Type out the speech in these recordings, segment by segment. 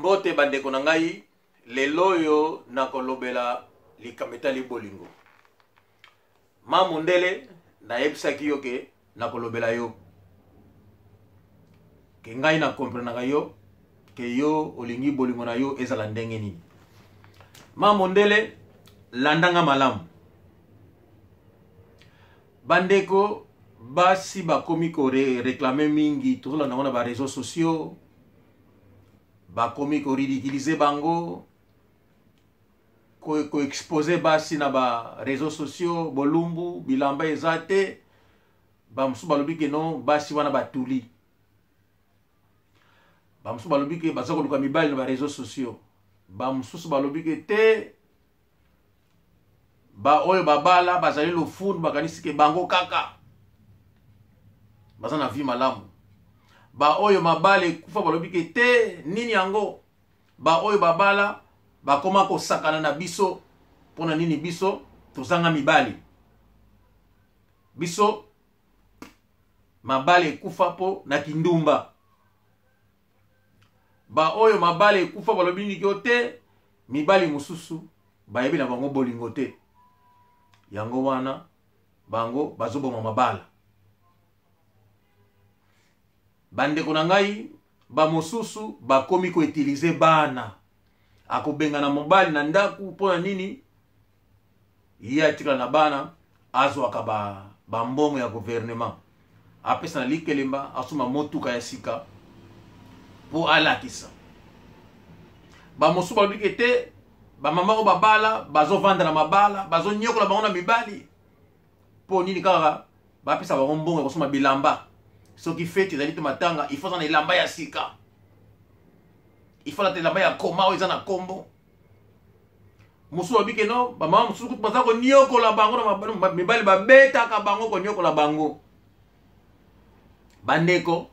Mbote bandeko na ngai, lelo oyo nakolobela likambo etali bolingo. Ma mondele, nayebisaki yo ke nakolobela yo ke ngai na comprenaka yo ke yo olingi bolingo na yo ezala ndenge nini. Ma mondele, landa nga malamu. Bandeko basi bakomi ko reclamer mingi, tozolanda yango na ba réseaux sociaux, bakomi ko ridiculiser bango, ko exposer basi na ba réseaux sociaux, bolumbu, bilamba eza te. Bamosusu balobi ke non, basi wana batuli. Bamosusu balobi ke baza koluka mibali na ba réseaux sociaux. Bamosusu balobi ke te, ba oyo babala bazali lofundu, bakanisi ke bango kaka baza na vie malamu. Ba oyo mabala ekufa balobi ke te, nini yango. Ba oyo babala bakoma kosakana na biso mpona nini biso tozanga mibali, biso mabala ekufa mpo na kindumba. Ba oyo mabala ekufa balobi nini kio te, mibali mosusu bayebi na bango bolingo te, yango wana bango bazoboma mabala. Bandeko na ngai, bamosusu bakomi koutilize bana, akobengana mobali na ndako mpo na nini? Ye atikala na bana, azwaka bambongo ya gouvernement, apesa na likelemba, asomba motuka ya sika mpo alakisa. Bamosusu balobi ke te, bamama oyo babala bazovanda na mabala, bazonyokola bango na mibali mpo nini? Kaka bapesa bango mbongo ya kosomba bilamba. Soki feti ezali to matanga, il faut aza na elamba ya sika, il faut alata elamba ya koma oyo eza na kombo. Mosusu balobi ke no, bamama mosusu kutu baza konyokola bango na mibali, babetaka bango, konyokola bango. Bandeko,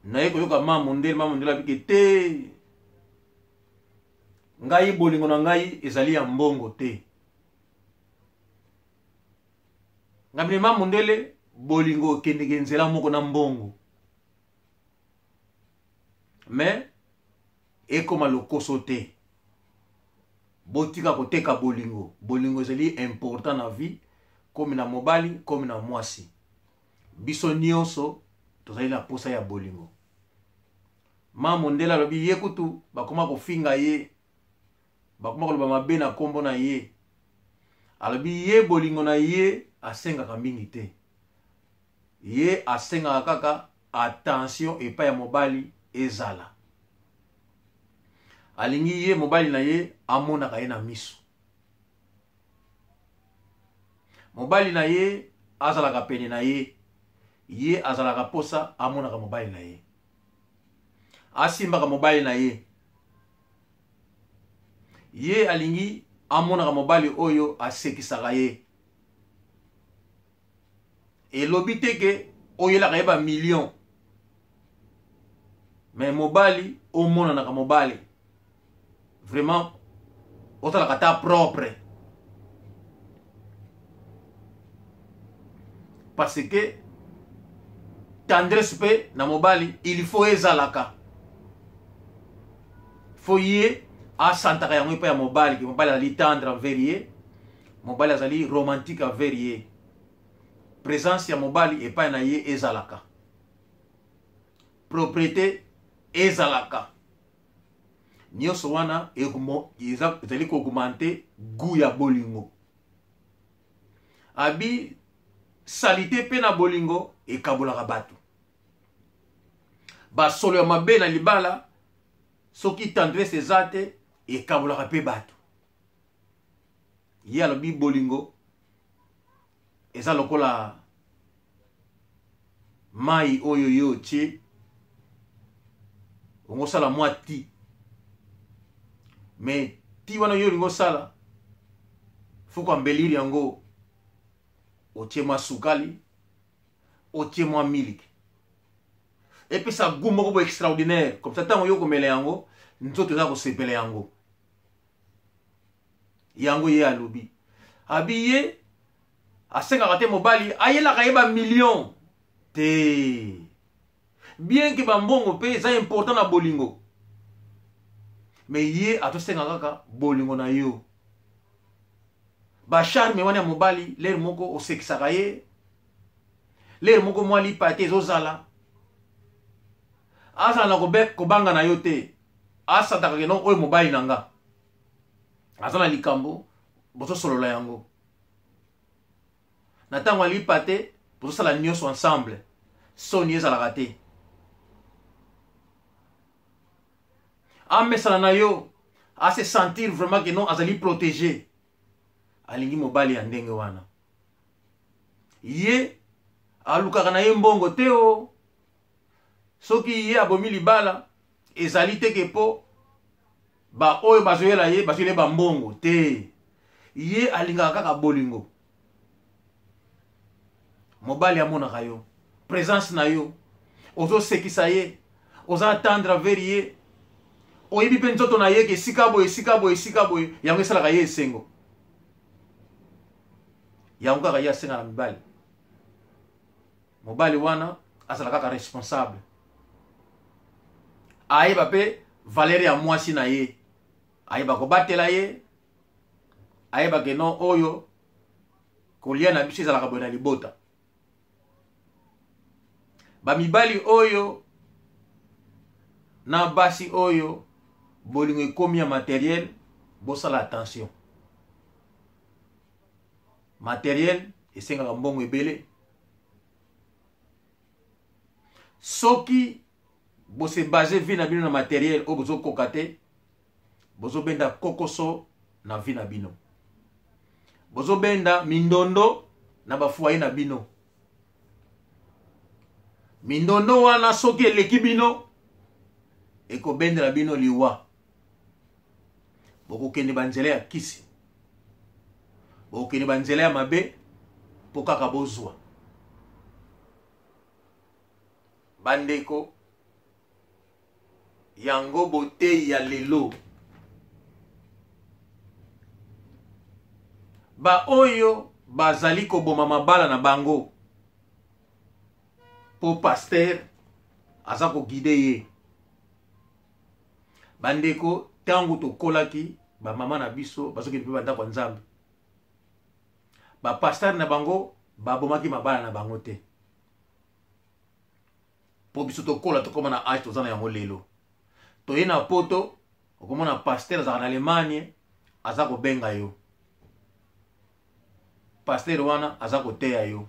naye koyoka ma mondele, ma mondele abike te, ngai bolingo na ngai ezali ya mbongo te. Ngai ma mondele, bolingo ekendeke nzela moko na mbongo, mais ekoma lokoso te. Botika koteka bolingo. Bolingo ezali important na vie, komi na mobali, komi na mwasi. Biso nyonso tozali na posa ya bolingo. Ma mondele alobi ye kutu bakoma kofinga ye, bakoma koloba mabe na kombo na ye. Alobi ye bolingo na ye asengaka mingi te, ye asengaka kaka attention epai ya mobali ezala. Alingi ye mobali na ye amonaka ye na miso, mobali na ye azalaka pene na ye, ye azalaka posa amonaka mobali na ye, asimbaka mobali na ye. Ye alingi amonaka mobali oyo asekisaka ye. Elobi te ke oyelaka ye ba million, mais mobali omonanaka mobali vraiment ozalaka ta propre, parce que tendresse mpe na mobali il faut ezalaka, faut ye asantaka yango epai ya mobali, ke mobali azali tendre envers ye, mobali azali romantique envers ye, présence ya mobali epai na ye ezalaka, propriété ezalaka. Nyonso wana ezali koaugmente goût ya bolingo. Abi salite mpe na bolingo ekabolaka bato. Basolo ya mabe na libala, soki tendresse eza te, ekabolaka mpe bato. Ye alobi bolingo eza lokola mai oyo yo otie, ongosala mwa ti, mais ti wana yo olingi osala, faut koambelire yango, otie mwa sukali, otie mwa miliki, epesa goût moko bo extraordinaire. Comme ça ntango yo komela yango, nzoto eza kosepela yango. Yango ye alobi, abi ye asengaka te mobali ayelaka ye ba million te. Bien que bambongo mpe eza important na bolingo, mais ye atosenga kaka bolingo na yo. Bacharme wana ya mobali, lere moko osekisaka ye, lere moko mwa lipa te ezozala, azala na kobanga na yo te, asantaka ke non, oyo mobali na nga aza na likambo, bozosolola yango na ntango ya lipa te, bozosala nyonso ensemble, soni ezalaka te. Amesana na yo, ase sentir vraiment ke non, azali protégé. Alingi mobali ya ndenge wana. Ye alukaka na ye mbongo te. O soki ye abomi libala, ezali te ke mpo baoyo bazoyela ye, bazoyela bambongo te. Ye alingaka kaka bolingo. Mobali amonaka yo, présence na yo, ozosekisa ye, oza tendre envers ye, oyebi mpe nzoto na ye ke esika boye, esika boye, esika boye, yango esalaka ye esengo. Yango kaka ye asenga na mibali. Mobali wana azala kaka responsable, ayeba mpe valeur ya mwasi na ye, ayeba kobatela ye, ayeba ke non, oyo kolia na biso ezalaka boye na libota. Bamibali oyo na basi oyo bolingo ekomi ya matériel, bosala attention. Matériel esengaka mbongo ebele. Soki bose base vie na bino na matériel oyo bozokoka te, bozobenda kokoso na vie na bino, bozobenda mindondo na bafoyer na bino. Mindondo wana, soki eleki bino, ekobendela bino liwa. Bokokende banzela ya kisi, bokokende banzela ya mabe mpo kaka bozwa. Bandeko, yango botei ya lelo. Baoyo bazali koboma mabala na bango mpo pasteur aza koguider ye. Bandeko, ntango tokolaki, bamama na biso bazokende mpe bandako ya Nzambe, bapasteur na bango babomaki mabala na bango te mpo biso tokola, tokóma na age toza na yango lelo. Toye na Poto, okomona pasteur azalaka na Allemagne, aza kobenga yo. Pasteur wana aza koteya yo,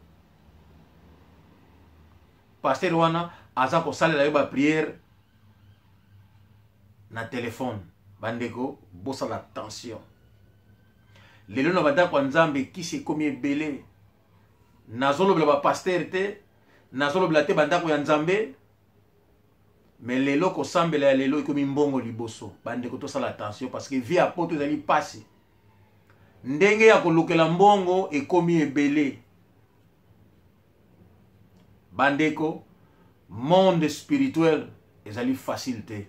pasteur wana aza kosalela yo baprière na telefone. Bandeko, bosala attention. Lelo na bandako ya Nzambe, kisi ekomi ebele. Nazolobela bapasteur te, nazolobela te bandako ya Nzambe, mais lelo kosambela ya lelo ekomi mbongo liboso. Bandeko, tosala attention, parce que vie ya Poto ezali mpasi. Ndenge ya kolukela mbongo ekomi ebele. Bandeko, monde spirituel ezali facile te.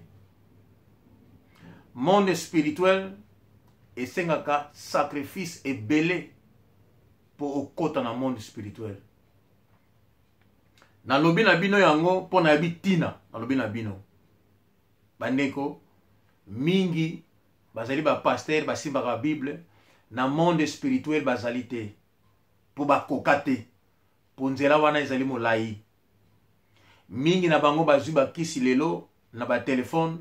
Monde spirituel esengaka sacrifice ebele mpo okɔta na monde spirituel. Nalobi na bino yango mpo nayebi ntina nalobi na bino. Bandeko mingi bazali bapasteur, basimbaka Bible, na monde spirituel bazali te mpo bakoka te, mpo nzela wana ezali molai. Mingi na bango bazwi bakisi lelo na batelefone,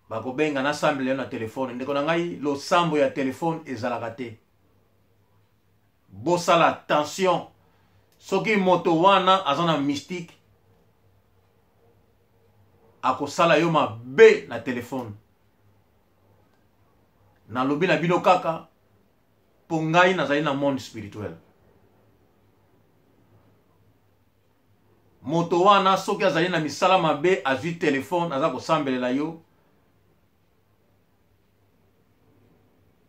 bakobenga, nasambela yo na telefone. Ndeko na ngai, losambo ya telefone ezalaka te. Bosala attention. Soki moto wana aza na mystique, akosala yo mabe na telefone. Nalobi na bino kaka mpo ngai nazali na monde spirituel. Moto wana, soki azali na misala mabe, azwi telefone, aza kosambelela yo,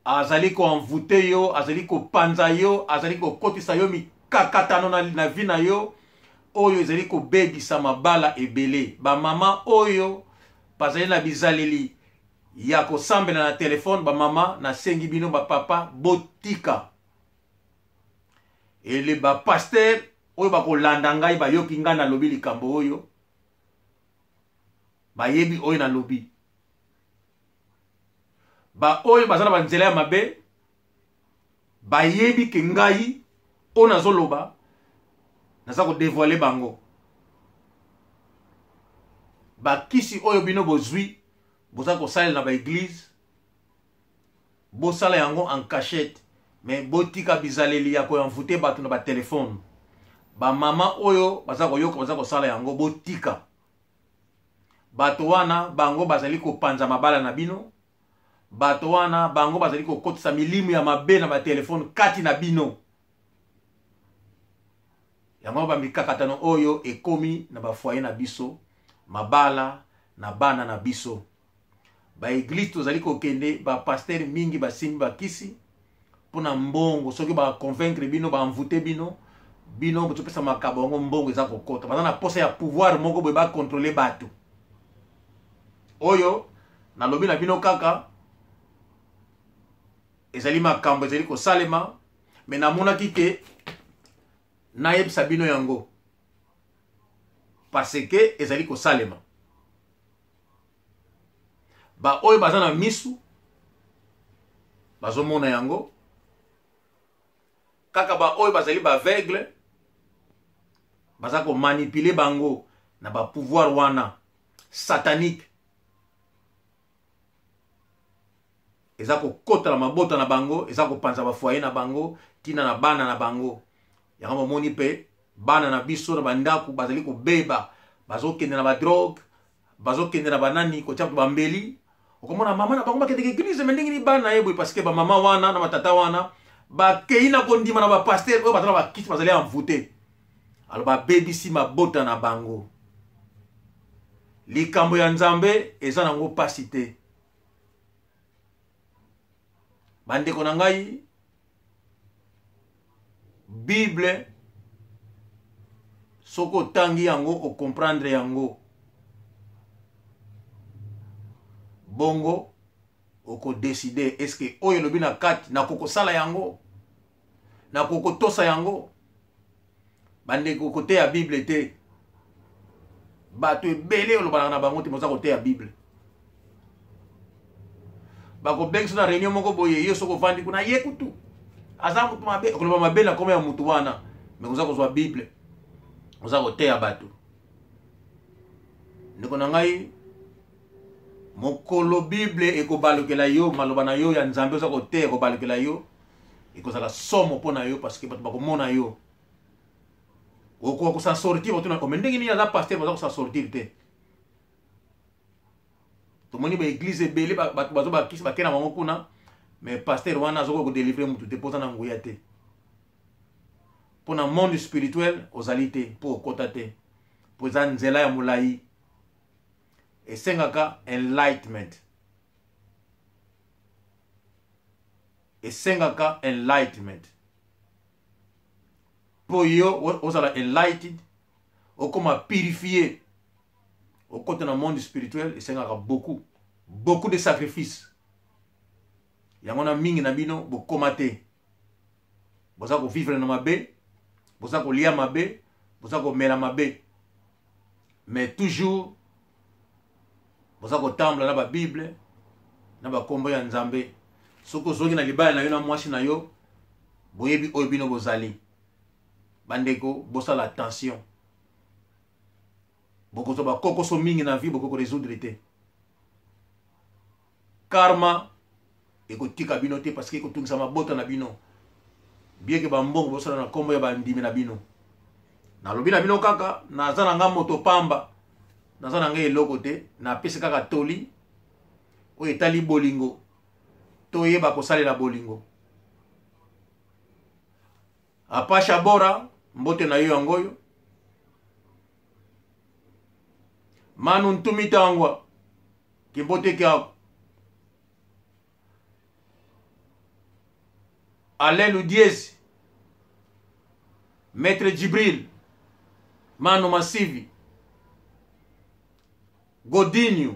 azali koenvoûter yo, azali kopanza yo, azali kokotisa yo mikakatano na vie na yo, oyo ezali kobebisa mabala ebele. Bamama oyo bazali na bizaleli ya kosambela na telefone, bamama, nasengi bino, bapapa, botika ele. Bapasteur oyo bakolanda ngai, bayoki ngai nalobi likambo oyo. Bayebi oyo nalobi. Baoyo baza na banzela ya mabe bayebi ke ngai oyo nazoloba naza kodevoile bango. Bakisi oyo bino bozwi boza kosalela na baeglize, bosala yango en cachette, mais botika bizaleli ya koenvoute bato na batelefone. Bamama oyo baza koyoka baza kosala yango, botika. Bato wana bango bazali kopanza mabala na bino. Bato wana bango bazali kokotisa milimu ya mabe na batelefone kati na bino. Yango bamikakatano oyo ekomi na bafoye na biso, mabala na bana na biso. Baeglize tozali kokende, bapaster mingi basimbi bakisi mpo na mbongo. Soki baconvaincre bino, baenvoute bino, bino bozopesa makabo yango, mbongo eza kokota. Baza na posa ya pouvoir moko boye bakontrole bato. Oyo nalobi na bino kaka ezali makambo ezali kosalema, me namonaki te nayebisa bino yango parce que ezali kosalema. Baoyo baza na misu bazomona yango kaka, baoyo bazali baaveugle baza komanipule bango na bapouvoir wana satanique eza kokota na mabota na bango, eza kopanza bafoye na bango ntina na bana na bango. Yango bomoni mpe bana na biso na bandako bazali kobeba, bazokende na badrogue, bazokende na banani kotia bato bambeli. Okomona mama na bango bakendeke eglize, me ndenge nini bana ye boye? Parceke bamama wana na batata wana bakei na kondima na bapaster oyo baza na bakisi, bazali envoute. Alo babebisi mabota na bango. Likambo ya Nzambe eza nango mpasi te, bandeko na ngai. Bible soki otangi yango, okomprendre yango, bongo okodeside eske oyo elobi na kati nakokosala yango, nakokotosa yango. Bandeko, koteya Bible te. Bato ebele olobanaka na bango te, moza koteya Bible. Bakobengisa na réunion moko boye, yo soki ovandi kuna, ye kutu aza motu mabe, okoloba mabe na koma ya motu wana, me oza kozwa Bible, oza koteya bato. Ndeko na ngai, mokolo Bible ekobalukela yo, maloba na yo ya Nzambe oza koteya ekobalukela yo, ekozala somo mpo na yo, parce que bato bakomona yo okoka kosan sortir. Otuna ome ndenge nini aza pasteur, baza kosan sortir te. Tomoni baeglize ebele, bato bazo bakisi bake na bango kuna, mais pasteur wana azokoka kodelivre motu te mpo oza na nguya te. Mpo na monde spirituel ozali te, mpo okota te, mpo eza nzela ya molai, esengaka enlightenment, esengaka enlightenment mpo yo ozala enlightened, okoma purifié, okota na monde spirituel. Esengaka beaucoup, beaucoup de sacrifice. Yango na mingi na bino bokoma te, boza kovivre na mabe, boza kolia mabe, boza komela mabe, mais toujours boza kotambola na babible na bakombo ya Nzambe. Soki ozongi na libala na yo na mwasi na yo, boyebi oyo bino bozali. Bandeko, bosala attention, bokozwa bakokoso mingi na vie, bokoki koresoudre te. Karma ekotika bino te, parce que ekotungisa mabota na bino, bien ke bambongo bosala na nkombo ya bandimi na bino. Nalobi na bino kaka, naza na nga moto pamba, naza na ngai eloko te, napesi kaka toli oyo etali bolingo. Toyeba kosalela bolingo. Apasha Bora, mbote na yo yango oyo. Manu Ntumi Tangwa, kimbote kyako. Alain Ludiezi, Maître Djibril, Manu Masivi, Godinho,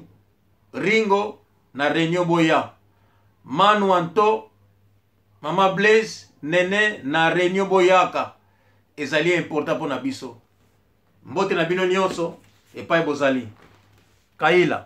Ringo na Réunion Boya, Manu Anto, Mama Blaise, Nene na Réunion Boyaka, ezali important mpo na biso. Mbote na bino nyonso epai bozali. Kaila.